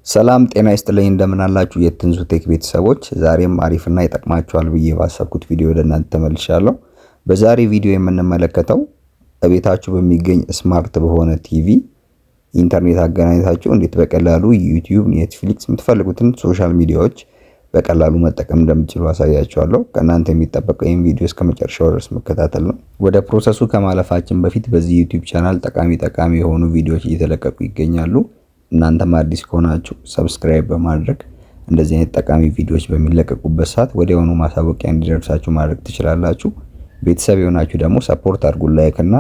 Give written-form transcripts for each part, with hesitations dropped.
ሰላም ጤና ይስጥልኝ፣ እንደምን አላችሁ የትንሱ ቴክ ቤተሰቦች። ዛሬም አሪፍና ይጠቅማችኋል ብዬ ባሰብኩት ቪዲዮ ወደ እናንተ ተመልሻለሁ። በዛሬ ቪዲዮ የምንመለከተው በቤታችሁ በሚገኝ smart በሆነ ቲቪ ኢንተርኔት አገናኝታችሁ እንዴት በቀላሉ YouTube፣ Netflix፣ የምትፈልጉትን social media ዎች በቀላሉ መጠቀም እንደምትችሉ አሳያችኋለሁ። ከእናንተ የሚጠበቀው ይህን ቪዲዮ እስከ መጨረሻው ድረስ መከታተል ነው። ወደ process ኡ ከማለፋችን በፊት በዚህ YouTube channel ጠቃሚ ጠቃሚ የሆኑ ቪዲዮዎች እየተለቀቁ ይገኛሉ። እናንተም አዲስ ከሆናችሁ subscribe በማድረግ እንደዚህ አይነት ጠቃሚ ቪዲዮዎች በሚለቀቁበት ሰዓት ወዲያውኑ ማሳወቂያ እንዲደርሳችሁ ማድረግ ትችላላችሁ። ቤተሰብ የሆናችሁ ደግሞ support አድርጉ፣ like እና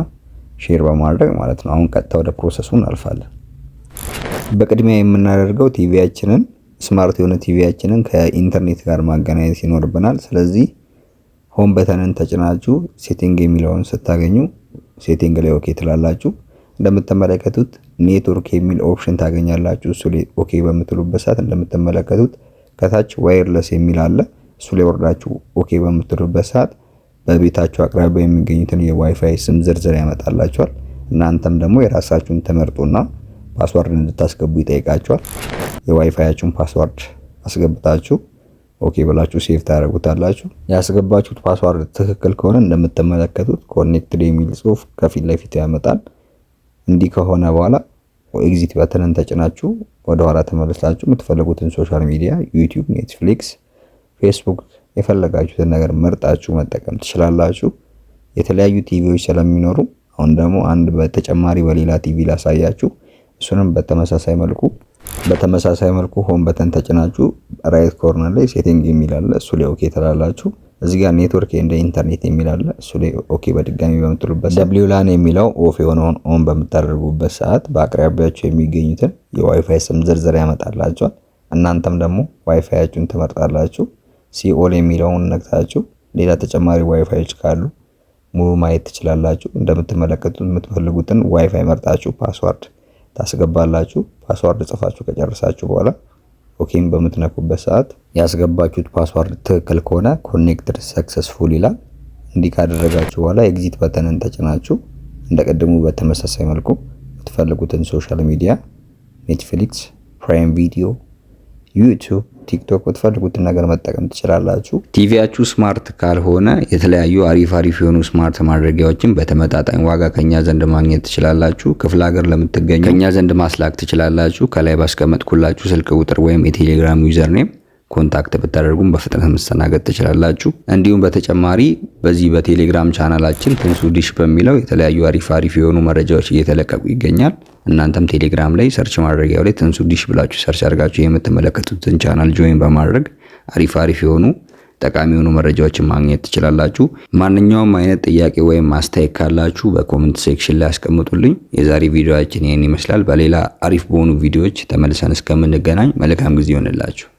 share በማድረግ ማለት ነው። አሁን ቀጥታ ወደ process ኡ እናልፋለን። በቅድሚያ የምናደርገው ቲቪያችንን፣ smart የሆነ ቲቪያችንን ከኢንተርኔት ጋር ማገናኘት ይኖርብናል። ስለዚህ home button ን ተጭናችሁ setting የሚለውን ስታገኙ setting ላይ okay ትላላችሁ። እንደምትመለከቱት ኔትወርክ የሚል option ታገኛላችሁ። እሱ ላይ okay በምትሉበት ሰዓት እንደምትመለከቱት ከታች wireless የሚል አለ። እሱ ላይ ወርዳችሁ okay በምትሉበት ሰዓት በቤታችሁ አቅራቢያ የሚገኙትን የዋይፋይ ስም ዝርዝር ያመጣላችኋል። እናንተም ደግሞ የራሳችሁን ትመርጡና password እንድታስገቡ ይጠይቃችኋል። የ WiFi ያችሁን password አስገብታችሁ okay ብላችሁ save ታደርጉታላችሁ። ያስገባችሁት password ትክክል ከሆነ እንደምትመለከቱት connected የሚል ጽሁፍ ከፊት ለፊት ያመጣል። እንዲህ ከሆነ በኋላ exit button ን ተጭናችሁ ወደ ኋላ ተመልሳችሁ የምትፈልጉትን social media YouTube፣ Netflix፣ Facebook የፈለጋችሁትን ነገር መርጣችሁ መጠቀም ትችላላችሁ። የተለያዩ ቲቪዎች ስለሚኖሩ አሁን ደግሞ አንድ በተጨማሪ በሌላ ቲቪ ላሳያችሁ። እሱንም በተመሳሳይ መልኩ home button ተጭናችሁ right corner ላይ setting የሚል አለ። እሱ ላይ okay ትላላችሁ። እዚህ ጋር network and internet የሚል አለ። እሱ ላይ okay በድጋሚ በምትሉበት WLAN የሚለው off የሆነውን on በምታደርጉበት ሰዓት በአቅራቢያችሁ የሚገኙትን የዋይፋይ ስም ዝርዝር ያመጣላችኋል። እናንተም ደግሞ ዋይፋያችሁን ትመርጣላችሁ። See all የሚለውን ነክታችሁ ሌላ ተጨማሪ ዋይፋዮች ካሉ ሙሉ ማየት ትችላላችሁ። እንደምትመለከቱት የምትፈልጉትን ዋይፋይ መርጣችሁ password ታስገባላችሁ። Password ጽፋችሁ ከጨረሳችሁ በኋላ okay ን በምትነኩበት ሰዓት ያስገባችሁት password ትክክል ከሆነ connected successful ይላል። እንዲህ ካደረጋችሁ በኋላ exit button ን ተጭናችሁ እንደ ቅድሙ በተመሳሳይ መልኩ የምትፈልጉትን social media Netflix፣ Prime Video፣ YouTube፣ TikTok የምትፈልጉትን ነገር መጠቀም ትችላላችሁ። ቲቪያችሁ smart ካልሆነ የተለያዩ አሪፍ አሪፍ የሆኑ smart ማድረጊያዎችን በተመጣጣኝ ዋጋ ከኛ ዘንድ ማግኘት ትችላላችሁ። ክፍለ ሀገር ለምትገኙ ከኛ ዘንድ ማስላክ ትችላላችሁ። ከላይ ባስቀመጥኩላችሁ ስልክ ቁጥር ወይም የቴሌግራም username contact ብታደርጉም በፍጥነት መስተናገድ ትችላላችሁ። እንዲሁም በተጨማሪ በዚህ በቴሌግራም ቻናላችን ትንሱ ዲሽ በሚለው የተለያዩ አሪፍ አሪፍ የሆኑ መረጃዎች እየተለቀቁ ይገኛል። እናንተም ቴሌግራም ላይ search ማድረጊያው ላይ ትንሱ ዲሽ ብላችሁ search አድርጋችሁ የምትመለከቱትን channel join በማድረግ አሪፍ አሪፍ የሆኑ ጠቃሚ የሆኑ መረጃዎችን ማግኘት ትችላላችሁ። ማንኛውም አይነት ጥያቄ ወይም አስተያየት ካላችሁ በ comment section ላይ አስቀምጡልኝ። የዛሬ ቪዲዮአችን ይህን ይመስላል። በሌላ አሪፍ በሆኑ ቪዲዮዎች ተመልሰን እስከምንገናኝ መልካም ጊዜ ይሆንላችሁ።